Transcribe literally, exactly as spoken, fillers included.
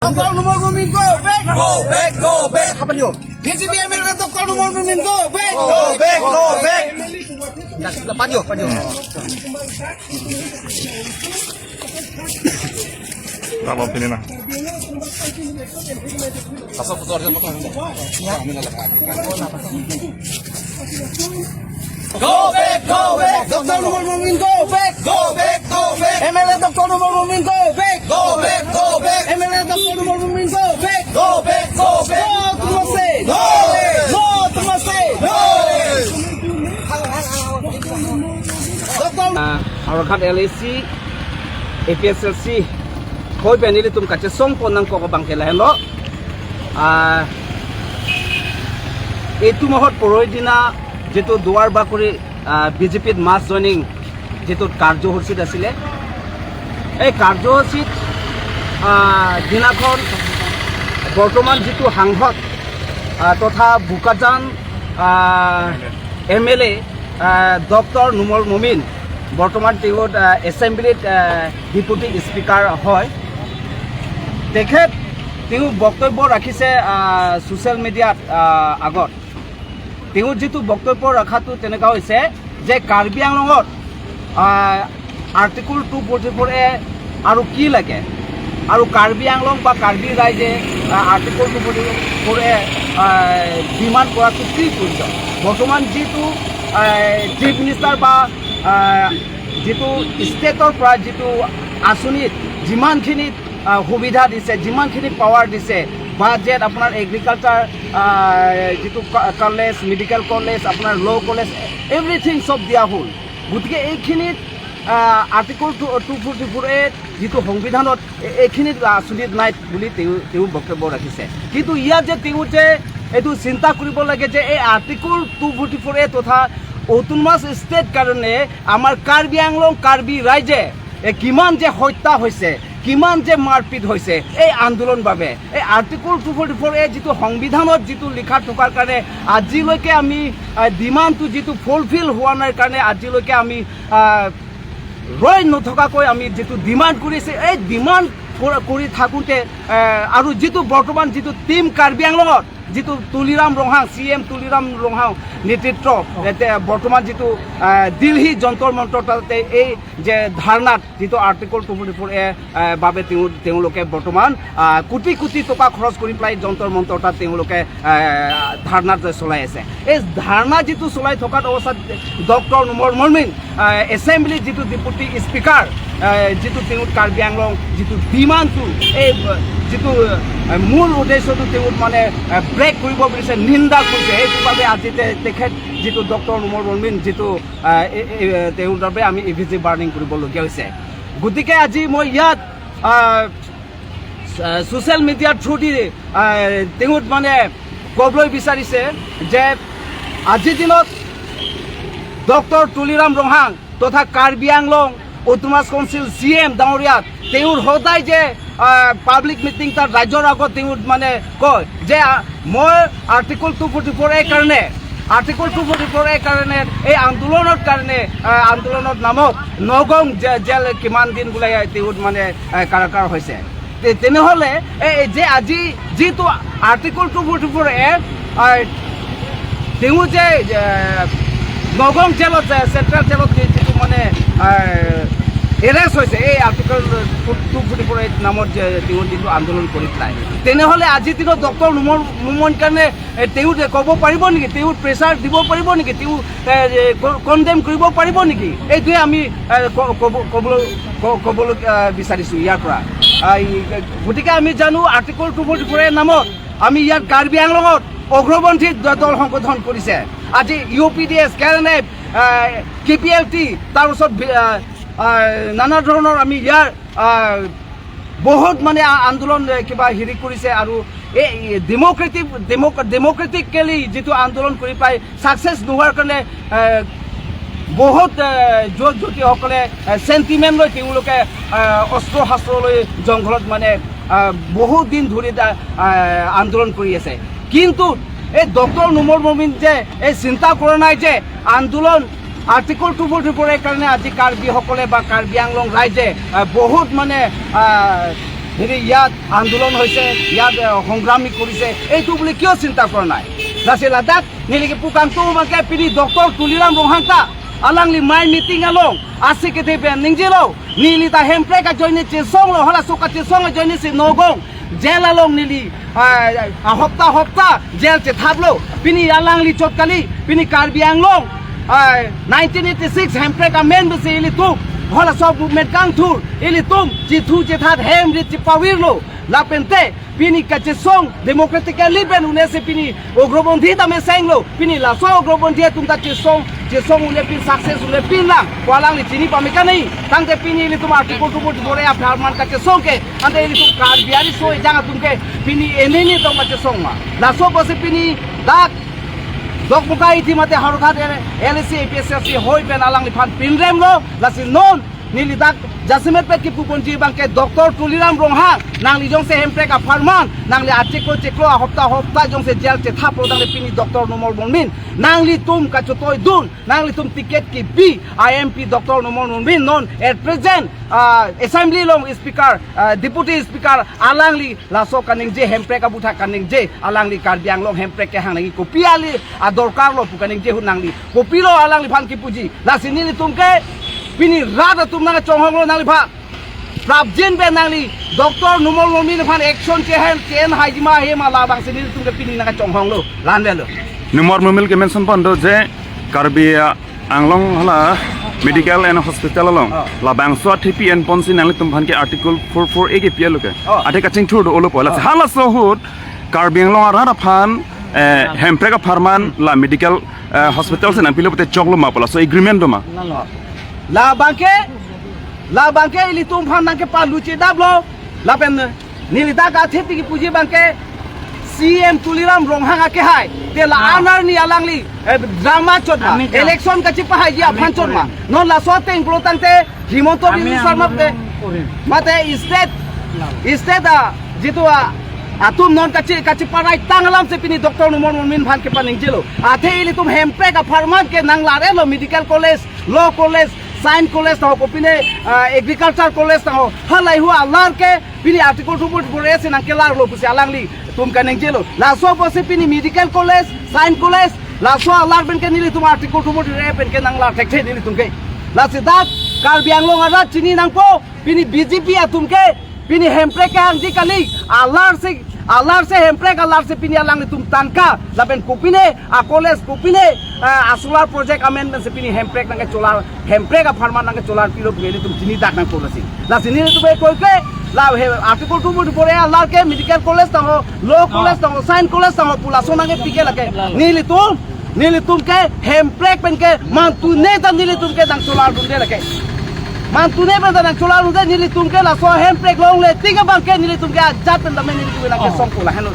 Doctor Numal Momin, go back! Go back, go back! Kapan yo? B J P M L A Doctor Numal Momin, go back! Go back, go back! Dah, dah, pan yo, pan yo. Kalau sini nah. Pasal foto ada foto. Ya. Go back, go back, Doctor Numal Momin, go back, go back, go back. M L A Doctor Numal Momin, go back, go back, go back. M L A Doctor Numal Momin, go back, go back, go back. No to mercy, no, no to mercy, no. Doctor Ah, Howraghat L A C, A P H L C, koi pen ilitum kachesong pon nangkok abang ke lahenlo. Ah, এইটো মাহত পৰহি দিনা যিটো দুৱাৰবাকৰি, আহ, B J Pত mass joining যিটো কাৰ্যসূচীত আছিলে, এই কাৰ্যসূচীত, আহ, দিনাখন বৰ্তমান যিটো সাংসদ, আহ, তথা বোকাজান, আহ, M L A, আহ, ডক্টৰ নুমল মমিন, বৰ্তমান তেওঁ, আহ, এছেম্বলিত, আহ, ডেপুটি স্পীকাৰ হয়। তেখেত, তেওঁ বক্তব্য ৰাখিছে, আহ, ছ'চিয়েল মিডিয়াত, আহ, আগত। তেওঁ যিটো বক্তব্য ৰখাটো তেনেকুৱা হৈছে যে কাৰ্বি আংলঙত, আহ, আৰ্টিকল টু ফৰ্টি ফ'ৰ এ আৰু কি লাগে, আৰু কাৰ্বি আংলং বা কাৰ্বি ৰাইজে, আহ, আৰ্টিকল টু ফৰ্টি ফ'ৰ এ, আহ, ডিমাণ্ড কৰাটো কি প্ৰয়োজন? বৰ্তমান যিটো, আহ, চিফ মিনিষ্টাৰ বা, আহ, যিটো ষ্টেটৰ পৰা যিটো আঁচনিত যিমানখিনি, আহ, সুবিধা দিছে, যিমানখিনি পাৱাৰ দিছে, বাজেট, আপোনাৰ এগ্ৰিকালচাৰ, আহ, যিটো ক-, কলেজ, মেডিকেল কলেজ, আপোনাৰ ল' কলেজ, এভৰিথিং চব দিয়া হ'ল। গতিকে এইখিনিত, আহ, article two, two forty four A যিটো সংবিধানত এ-, এইখিনিত আঁচনিত নাই বুলি তেওঁ, তেওঁ বক্তব্য ৰাখিছে। কিন্তু ইয়াত যে তেওঁ যে এইটো চিন্তা কৰিব লাগে যে এই আৰ্টিকল টু ফৰ্টি ফ'ৰ এ তথা অট'নমাছ ষ্টেট কাৰণে আমাৰ কাৰ্বি আংলং, কাৰ্বি ৰাইজে এ, কিমান যে হত্যা হৈছে, কিমান যে মাৰপিট হৈছে এই আন্দোলন বাবে। এই article two forty four A যিটো সংবিধানত যিটো লিখা থকাৰ কাৰণে আজিলৈকে আমি, আহ, ডিমাণ্ডটো যিটো ফুলফিল হোৱা নাই কাৰণে আজিলৈকে আমি, আহ, ৰৈ নথকাকৈ আমি যিটো ডিমাণ্ড কৰিছে, এই ডিমাণ্ড কৰ-, কৰি থাকোঁতে, আহ, আৰু যিটো বৰ্তমান যিটো টিম কাৰ্বি আংলঙত যিটো তুলিৰাম ৰংহাং, চি এম তুলিৰাম ৰংহাং নেতৃত্ব, এতিয়া বৰ্তমান যিটো, আহ, দিল্লী যন্তৰ মন্তৰ তাতে এই যে ধাৰণাত যিটো আৰ্টিকল টু ফৰ্টি ফ'ৰ এ, আহ, বাবে তেওঁ, তেওঁলোকে বৰ্তমান, আহ, কোটি কোটি টকা খৰচ কৰি পেলাই যন্তৰ মন্তৰ তাত তেওঁলোকে, আহ, ধাৰণাত চলাই আছে। এই ধাৰণা যিটো চলাই থকাত অৱস্থাত ডক্টৰ নুমল মমিন, আহ, এছেম্বলিত যিটো ডেপুটি স্পীকাৰ, আহ, যিটো তেওঁ কাৰ্বি আংলং যিটো ডিমাণ্ডটো, এই, আহ, যিটো, আহ, মূল উদ্দেশ্যটো তেওঁ মানে, আহ, ব্ৰেক কৰিব বিচাৰিছে, নিন্দা কৰিছে। সেইটো বাবে আজি তে-, তেখেত যিটো ডক্টৰ নুমল মমিন যিটো, আহ, এ-, এ-, তেওঁৰ বাবে আমি ই ভি জি বাৰ্ণিং কৰিবলগীয়া হৈছে। গতিকে আজি মই ইয়াত, আহ, আহ, ছ'চিয়েল মিডিয়াৰ থ্ৰুদি, আহ, তেওঁত মানে ক'বলৈ বিচাৰিছে যে আজিৰ দিনত ডক্টৰ তুলিৰাম ৰংহাং তথা Karbi Anglong autonomous council C M ডাঙৰীয়া তেওঁৰ সদায় যে, আহ, পাব্লিক মিটিং তাত ৰাইজৰ আগত তেওঁ মানে কয় যে, আহ, মই আৰ্টিকল টু ফৰ্টি ফ'ৰ এ কাৰণে, আৰ্টিকল টু ফৰ্টি ফ'ৰ এ কাৰণে এই আন্দোলনৰ কাৰণে, আহ, আন্দোলনৰ নামত নগাঁও জে-, জেল কিমান দিন বোলে তেওঁ মানে, আহ, কাৰাগাৰ হৈছে। তে-, তেনেহ'লে এই যে আজি যিটো আৰ্টিকল টু ফৰ্টি ফ'ৰ এ, আহ, তেওঁ যে, যে নগাঁও জেলত যে চেণ্ট্ৰেল জেলত যে যিটো মানে, আহ, এৰেষ্ট হৈছে এই আৰ্টিকল টু ফৰ্টি ফ'ৰ এ নামত যে তেওঁ যিটো আন্দোলন কৰি পেলাই, তেনেহ'লে আজিৰ দিনত ডক্টৰ নুমল মমিন কাৰণে এ, তেওঁ যে ক'ব পাৰিব নেকি? তেওঁ প্ৰেছাৰ দিব পাৰিব নেকি? তেওঁ, এ, এ, ক-, কণ্ডেম কৰিব পাৰিব নেকি? এইটোৱে আমি, এ, ক-, ক'ব, ক'বলৈ, ক-, ক'বলৈ, এ, বিচাৰিছোঁ ইয়াৰ পৰা। আ, ই, গতিকে আমি জানো আৰ্টিকল টু ফৰ্টি ফ'ৰ এৰ নামত আমি ইয়াত কাৰ্বি আংলঙত উগ্ৰপন্থী দ-, দল সংগঠন কৰিছে। আজি U P D S, K N F, আ, কে পি এল টি, তাৰ ওচৰত বি-, আ, আ, নানা ধৰণৰ আমি ইয়াৰ, আ, বহুত মানে আ-, আন্দোলন, এ, কিবা হেৰি কৰিছে আৰু এই ডেম'ক্ৰেটিক, ডেম'ক-, ডেম'ক্ৰেটিকেলি যিটো আন্দোলন কৰি পাই ছাকচেছ নোহোৱাৰ কাৰণে, এ, বহুত, এ, যুৱক যুৱতীসকলে, এ, চেণ্টিমেণ্ট লৈ তেওঁলোকে, এ, অস্ত্ৰ শস্ত্ৰ লৈ জংঘলত মানে, এ, বহুত দিন ধৰি তা-, এ, আন্দোলন কৰি আছে। কিন্তু এই ডক্টৰ নুমল মমিন যে এই চিন্তা কৰা নাই যে আন্দোলন আৰ্টিকল টু ফৰ্টি ফ'ৰ এৰ কাৰণে আজি কাৰ্বিসকলে বা কাৰ্বি আংলং ৰাইজে, আহ, বহুত মানে, আহ, হেৰি ইয়াত আন্দোলন হৈছে, ইয়াত এ, সংগ্ৰামী কৰিছে, এইটো বুলি কিয় চিন্তা কৰা নাই? লাচি লাডাখ নেলিকে পুকাং তো মাকে পিনি ডক্টৰ তুলিৰাম ৰংহাং তা আলাংলি মাই meeting along asi kethe pen ningjelo, neli ta Hemprek ajoine chesonglo, halaso kachesong ajoine si Nagaon jail along neli, ah, ah, hopta hopta jail chethaplo. Pini alangli chot kali, pini Karbi Anglong, ah, nineteen eighty-six Hemprek amen besi ilitum, halaso movement kangthur, ilitum chithu chethat hem rit chepavirlo. Lapente pini kachesong democratically pen un'e si pini ugrabondhi ta mesenglo. Pini laso ugrabondhi atum ta chesong, chesong un'e pin success un'e pinlang pu alangli chini pameka nai. Tangte pini ilitum Article two forty-four A apharman kachesong ke, ante ilitum Karbi ariso ejang atum ke pini eneni tong kachesong ma. Laso apotsi pini dak Dokmoka Ingti mate Howraghat L A C A P H L C ahoi pen alangliphan pinremlo. Lasi non neli dak jasemet pet kipu ponji abangke Doctor Tuliram Ronghang, nangli jongsi Hemprek apharman, nangli achiklo chiklo ahopta hopta jongsi jail chethaplo, nangli pini Doctor Numal Momin, nanglitum kachotoi dun, nanglitum ticket kipi a M P Doctor Numal Momin non at present, ah, assembly along speaker, ah, deputy speaker alangli laso kaningje Hemprek aputhak kaningje alangli Karbi Anglong Hemprek kehang nangji kopi ali adorkar lo pu kaningje ahut nangli kopilo alangliphan kipuji. Lasi nelitum ke pini rat atum nangchonghonglo nangliphan. Prapjin pen nangli Doctor Numal Momin aphan action kehen kehen haijima hem alabangsi nelitum ke pini nangchonghonglo. Lanvelo. Numal Momin ke mention pon do je Karbi, ah, Anglong hala medical and hospital along. Ah. Labangso athe pi-en ponsi nanglitum aphan ke Article four four A ke pi-etlo ke. Ah. Athe kachingthur do olo po. Lasi, ah, halaso ahut Karbi Anglong arat aphan, eh, Hemprek apharman la medical, eh, hospital si nangpilo pute choklo ma pu laso agreement do ma? Labangke, labangke ilitum aphan nangkepaluchedaplo. Lapen neli dak athe pi kipuji abangke C M Tuliram Ronghang akehai. Te la, ah, anerni alangli, eh, drama chot ma. Ami ta. Election kachipahaiji aphan chot ma. Ami. Non laso ateng pulo tangte Himanta Biswa Sarma te. Mate state, state a, jitu a, atum non kachi, kachiparai tang alamsi pini Doctor Numal Momin aphan kepaningjelo. Athe ilitum Hemprek apharman ke nanglarelo medical college, law college, science college tangho kopine, ah, agriculture college tangho. Halahei hu alar ke pini Article two forty-four A si nangkelarlo pusi alanglitum kaningjelo. Laso apotsi pini medical college, science college, laso alar pen ke nelitum Article two forty-four A pen ke nanglar thekthe nelitum ke. Lasi dak Karbi Anglong arat chini nangpo, pini B J P atum ke, pini Hemprek kehangji kali, alarsi, alarsi Hemprek alarsi pini alanglitum tangka, lapen kopine a college, kopine, ah, a solar project amen pensi pini Hemprek nangkecholar, Hemprek apharman nangkecholar pilo pu ilitum chini dak nangpo lasi. Lasi nelitum ke koike, la he, Article two forty-four A alar ke medical college tangho, law college tangho, science college tangho pu laso nangkepi ke lake. Nelitum, nelitum ke Hemprek pen ke mantune ta nelitum ke nangcholar dunde lake. Mantune pen ta nangcholar dunde nelitum ke laso Hemprek longle tik abangke nelitum ke ajat pen ta men nelitum ke nangkesongpo lahenlo.